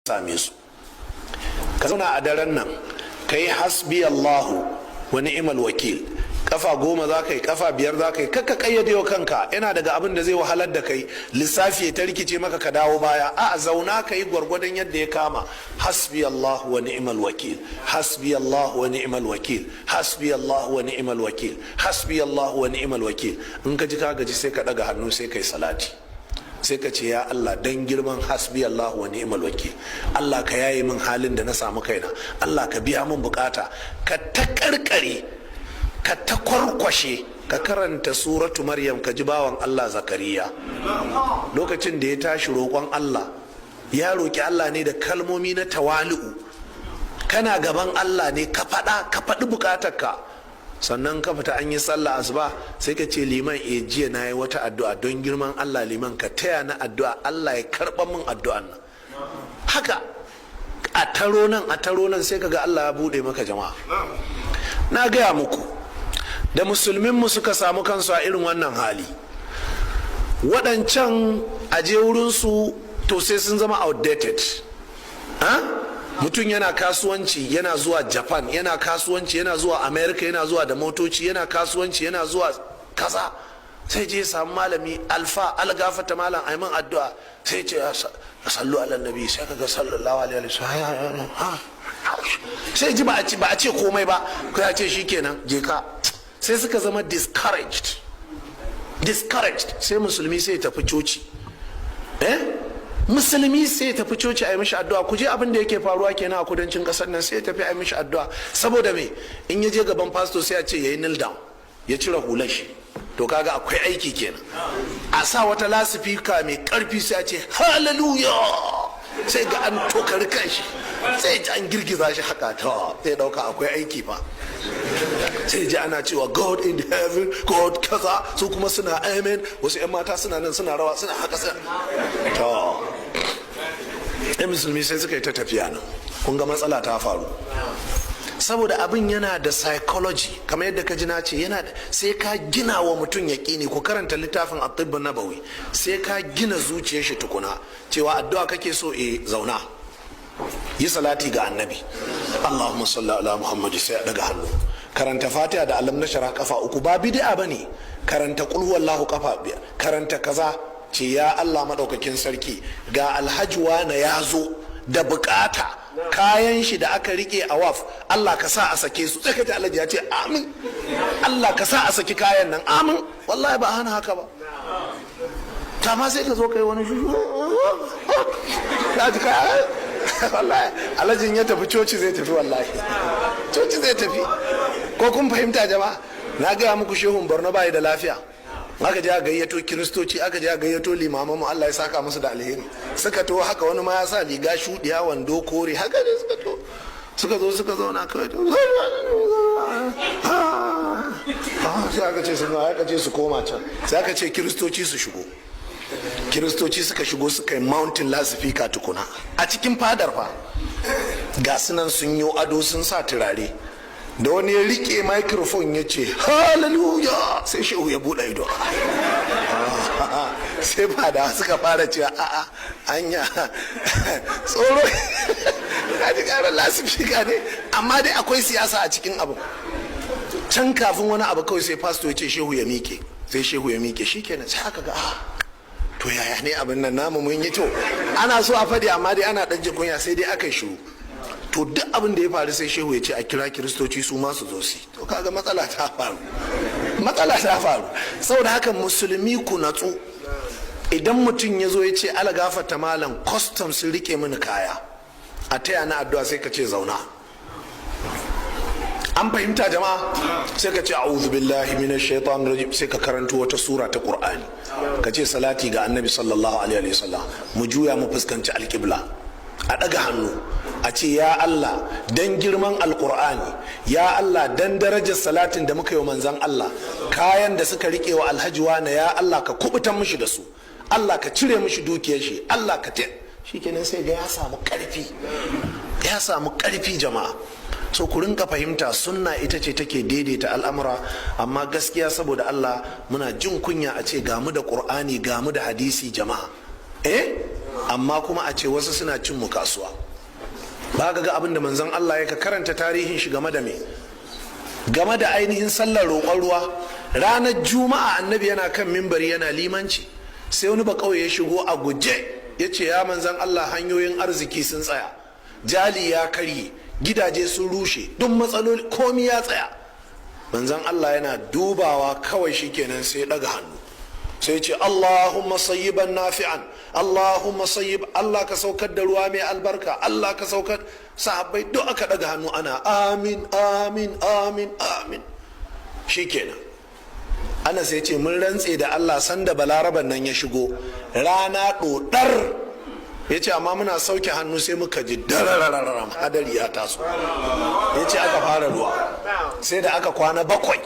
Same su. Ka zauna a daren nan, ka yi "Hasbi Allahu wa ni'mal wakil" kafa 10 za ka yi, kafa 5 za ka yi. Kakka kayyade wa kanka, yana daga abin da zai wahalar da kai, lissafi ya ta rikice maka, ka dawo baya. A zauna ka yi gwargwadon yadda ya kama. "Hasbi Allahu wa ni'mal wakil, hasbi Allahu wa ni'mal wakil, hasbi Allahu wa ni'mal wakil, hasbi Allahu wa ni'mal wakil." In ka ji ka gaji, sai ka daga hannu, sai kai salati, sai ka ce, "Ya Allah, dan girman hasbi Allahu wa ni'mal wakil, Allah ka yaye min halin da na samu kaina, Allah ka biya min bukata." Ka ta karkare, ka ta kwarkwashe, ka karanta Suratu Maryam, ka ji bawan Allah Zakariya lokacin da ya tashi roƙon Allah, ya roƙi Allah ne da kalmomi na tawali'u. Kana gaban Allah ne, ka faɗa, ka faɗi bukatarka. Sannan ka fita, an yi sallah asuba, sai ka ce, "Liman, e, jiya na yi wata addu'a, don girman Allah, liman, ka taya na addu'a, Allah ya karɓa min addu'an nan." Haka a taro nan, a taro nan, sai ka ga Allah ya buɗe maka. Jama'a, na gaya muku, da musulminmu suka samu kansu a irin wannan hali, waɗancan aje wurinsu, to sai sun zama outdated. Mutum yana kasuwanci, yana zuwa Japan, yana kasuwanci, yana zuwa America, yana zuwa da motoci, yana kasuwanci, yana zuwa kaza, sai je samu malami, "Alfa, algafata malam, ai min addu'a." Sai ce, "Sallu ala nabi." Sai kaga, "Sallallahu alaihi wasallam." Sai ji ba a ce komai ba, ko ya ce, "Shikenan, je ka." Sai suka zama discouraged, discouraged. Sai musulmi sai tafi coci, eh, musulmi sai tafi coci a yi mishi addu'a. Ku je, abin da yake faruwa kenan a kudancin kasar nan. Sai tafi a yi mishi addu'a. Saboda me? In ya je gaban pastor, sai a ce yayi kneel down, ya cire hular shi. To kaga akwai aiki kenan. A sa wata lasifika mai karfi, sai a ce, "Hallelujah." Sai ga an tokari kan shi, sai ji an girgiza shi haka. To sai dauka akwai aiki fa. Sai ji ana cewa, "God in heaven, God kaza." Su kuma suna, "Amen." Wasu 'yan mata suna nan suna rawa, suna haka, suna to. Yan musulmi sai suka yi ta tafiya nan. Kun ga matsala ta faru, saboda abin yana da psychology, kamar yadda ka ji na ce, yana sai ka gina wa mutum yaƙini. Ku karanta littafin At-Tibb Nabawi. Sai ka gina zuciyar shi tukuna, cewa addu'a kake so, e, zauna, yi salati ga Annabi, "Allahumma salli ala Muhammad." Sai a daga hannu, karanta Fatiha da Alam Nashara kafa 3, ba bid'a bane. Karanta Qul huwallahu kafa 5, karanta kaza. Ce, "Ya Allah madaukakin sarki, ga Alhaji na ya zo da bukata, kayan shi da aka rike a waf, Allah ka sa a sake su." Sai ka ji Alhaji ya ce, "Amin, Allah ka sa a saki kayan nan, amin." Wallahi ba hana haka ba. Kama sai ka zo kai wani shushu, ji kai. Wallahi alhajin ya tafi coci, zai tafi, wallahi coci zai tafi. Ko kun fahimta, jama'a? Na gaya muku, shehun Borno bai da lafiya, aka je a gayyato kiristoci, aka je a gayyato limaman mu. Allah ya saka musu da alheri. Suka to haka, wani ma ya sa riga shudiya, wando kore, haka ne suka to, suka zo, suka zauna kawai. To sai aka ce su, aka ce su koma can. Sai aka ce kiristoci su shigo. Kiristoci suka shigo, suka yi mounting lasifika tukuna a cikin fadar fa. Ga sunan sun yi ado, sun sa turare. Da wani ya rike microphone ya ce, "Hallelujah," sai shehu ya buɗe ido. Sai fada suka fara cewa, "A'a, anya tsoro ka ji karar lasifika ne?" Amma dai akwai siyasa a cikin abu. Can kafin wani abu kawai, sai pastor ya ce shehu ya mike. Sai shehu ya mike, shikenan. Sai aka ga, to yaya ne abin nan namu mun yi? To ana so a faɗi, amma dai ana ɗan jin kunya, sai dai aka yi shiru. To duk abin da ya faru, sai shehu ya ce a kira kiristoci, su ma su zo su. To kaga matsala ta faru, matsala ta faru. Saboda haka musulmi, ku natsu. Idan mutum ya zo ya ce, "Ala gafarta malam, custom sun rike mini kaya, a taya na addu'a," sai ka ce, "Zauna." An fahimta, jama'a? Sai ka ce, "A'udhu billahi minash shaitanir rajim." Sai ka karanto wata sura ta Qur'ani, ka ce, "Salati ga Annabi sallallahu alaihi wasallam." Mu juya mu fuskanci alƙibla, a ɗaga hannu, a ce, "Ya Allah, dan girman Alƙur'ani, ya Allah, dan darajar salatin da muka yi wa manzan Allah, kayan da suka rike wa Alhaji wane, ya Allah, ka kubutan mishi da su, Allah ka cire mishi dukiyar shi, Allah ka te." Shikenan, sai ga ya samu karfi, ya samu karfi. Jama'a, so ku rinka fahimta, sunna ita ce take daidaita al'amura. Amma gaskiya, saboda Allah, muna jin kunya a ce gamu da Qur'ani, gamu da hadisi, jama'a. Eh. Amma kuma a ce wasu suna cin mu kasuwa. Ba ga abin da manzon Allah ya ka karanta tarihin shi game da me, game da ainihin sallar roƙon ruwa. Ranar Juma'a Annabi yana kan mimbari yana limanci, sai wani bakauye ya shigo a guje, ya ce, "Ya Manzan Allah, hanyoyin arziki sun tsaya, jali ya karye, gidaje sun rushe, duk matsaloli, komi ya tsaya." Manzan Allah yana dubawa kawai, shikenan, sai ya ɗaga hannu, sai ce, "Allahumma sayyiban nafi'an, Allahumma sayyib, Allah ka saukar da ruwa mai albarka, Allah ka saukar." Sahabbai duk aka ɗaga hannu ana "Amin, amin, amin, amin." Shikenan, ana sai ce, "Mun rantse da Allah, sanda Balaraban nan ya shigo, rana ɗoɗar." Ya ce, "Amma muna sauke hannu sai muka ji dararararam, hadari ya taso." Ya ce aka fara ruwa, sai da aka kwana 7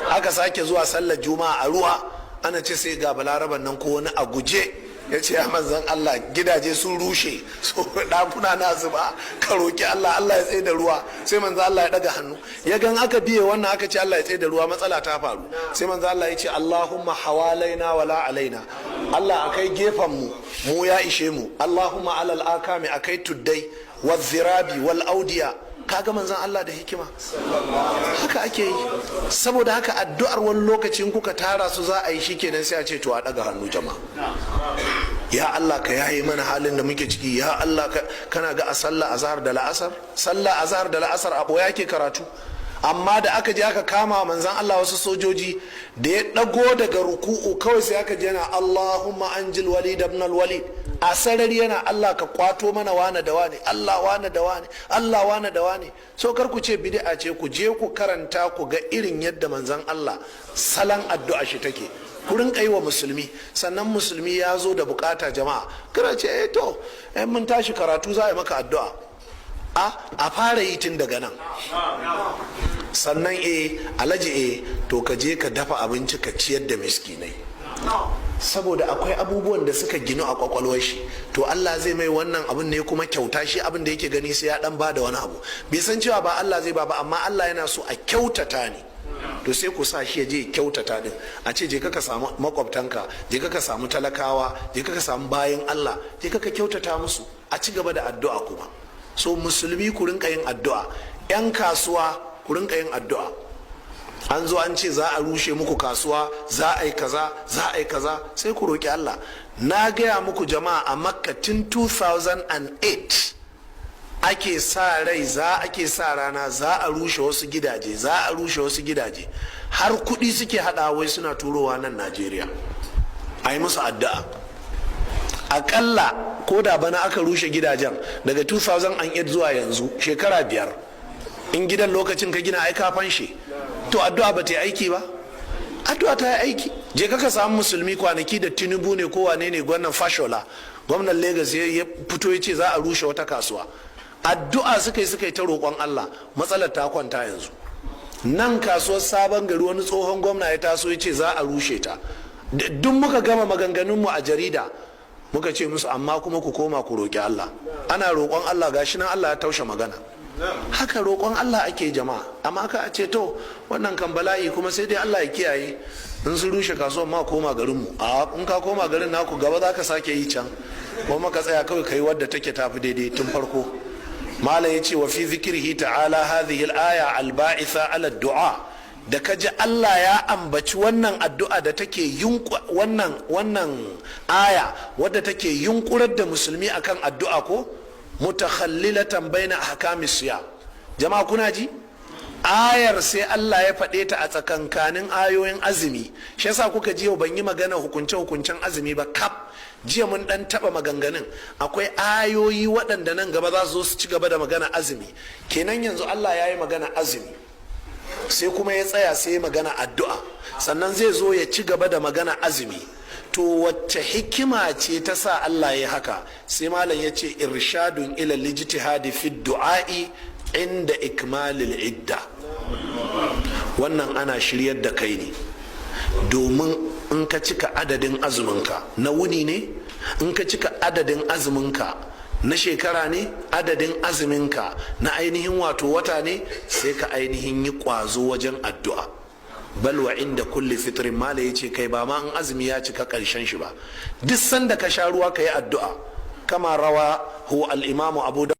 aka sake zuwa sallar Juma'a a ruwa. Ana ce sai ga Balaraban nan ko wani a guje, ya ce, "Ya Manzan Allah, gidaje sun rushe, so ɗakuna na zuba, ka roki Allah, Allah ya tsaye da ruwa." Sai Manzan Allah ya ɗaga hannu, ya gan aka biye wannan aka ce Allah ya tsaye da ruwa, matsala ta faru. Sai Manzan Allah ya ce, "Allahumma hawalaina wala alaina, Allah akai gefen mu, mu ya ishe mu, Allahumma alal akami, akai tuddai, wal zirabi wal audiya." Kaga Manzan Allah da hikima, haka ake yi. Saboda haka addu'ar wani lokacin kuka tara su za a yi, shikenan, sai a ce to a daga hannu jama'a, "Ya Allah, ka yaye mana halin da muke ciki, ya Allah." Kana ga a sallah azhar da la'asar, sallah azhar da la'asar a boye ake karatu, amma da aka je aka kama Manzan Allah wasu sojoji, da ya dago daga ruku'u kawai sai aka je yana, "Allahumma anjil Walid ibn al Walid." A sarari yana, "Allah ka kwato mana wane da wane, Allah wane da wane, Allah wane da wane." So kar ku ce bid'a ce, ku je ku karanta ku ga irin yadda Manzan Allah salan addu'a shi take. Ku rinka yi wa musulmi. Sannan musulmi ya zo da bukata, jama'a, kana ce, "Eh, to, eh, mun tashi karatu za a yi maka addu'a." A fara yi tun daga nan. Sannan, eh, alhaji, eh, to ka je ka dafa abinci ka ciyar da miskinai, saboda akwai abubuwan da suka ginu a kwakwalwar shi. To Allah zai mai wannan abun ne kuma kyauta. Shi abin da yake gani sai ya dan bada wani abu, bai san cewa ba Allah zai ba ba, amma Allah yana so a kyautata ne. To sai ku sa shi ya je kyautata din. A ce je ka samu makwabtanka, je ka samu talakawa, je ka samu bayan Allah, je ka kyautata musu. A ci gaba da addu'a kuma. So musulmi, ku rinka yin addu'a. 'Yan kasuwa, ku rinka yin addu'a. An zo an ce za a rushe muku kasuwa, za a yi kaza, za a yi kaza, sai ku roƙi Allah. Na gaya muku jama'a, a Makka tun 2008 ake sa rai za ake sa rana za a rushe wasu gidaje, za a rushe wasu gidaje, har kuɗi suke haɗa wai suna turowa nan Najeriya a yi musu addu'a. Akalla ko da bana aka rushe gidajen, daga 2008 zuwa yanzu shekara 5, in gidan lokacin ka gina ai ka fanshe. To addu'a ba ta yi aiki ba? Addu'a ta yi aiki. Je ka samu musulmi. Kwanaki da Tinubu ne ko wane ne, gwamnan Fashola, gwamnan Lagos, ya fito ya ce za a rushe wata kasuwa, addu'a suka yi, suka yi ta roƙon Allah, matsalar ta kwanta. Yanzu nan kasuwar Sabon Gari, wani tsohon gwamna ya taso ya ce za a rushe ta. Duk muka gama maganganunmu a jarida, muka ce musu, "Amma kuma ku koma ku roƙi Allah." Ana roƙon Allah, gashi nan Allah ya taushe magana. Haka roƙon Allah ake, jama'a. Amma ka a ce, "To, wannan kan bala'i kuma sai dai Allah ya kiyaye, in sun rushe kasuwan ma koma garinmu." A in ka koma garin naku, gaba za ka sake yi can, kuma ka tsaya kawai kai wadda take tafi daidai tun farko. Malam ya ce, wa fi zikrihi ta'ala hadhihi al-aya al-ba'itha ala du'a, da ka ji Allah ya ambaci wannan addu'a da take wannan aya wadda take yunkurar da musulmi akan addu'a, ko mutakhallilatan baina ahkamis siyam. Jama'a, kuna ji? Ayar sai Allah ya faɗe ta a tsakankanin ayoyin azumi. Shi yasa kuka ji yau ban yi magana hukunce hukuncen azumi ba kaf. Jiya mun dan taba maganganun. Akwai ayoyi waɗanda nan gaba za su zo su ci gaba da magana azumi. Kenan yanzu Allah ya yi magana azumi, sai kuma ya tsaya sai ya magana addu'a, sannan zai zo ya ci gaba da magana azumi. To wacce hikima ce ta sa Allah ya haka? Sai malam ya ce, irshadun ila lijtihadi fi du'a'i inda ikmalil idda. Wannan ana shiryar da kai ne domin in ka cika adadin azuminka na wuni ne, in ka cika adadin azuminka na shekara ne, adadin azuminka na ainihin wato wata ne, sai ka ainihin yi kwazo wajen addu'a. Bal wa inda kulli fitrin. Mala ya ce, kai, ba ma in azumi ya cika karshen shi ba, duk sanda ka sha ruwa ka yi addu'a. Kama rawahu al-Imam Abu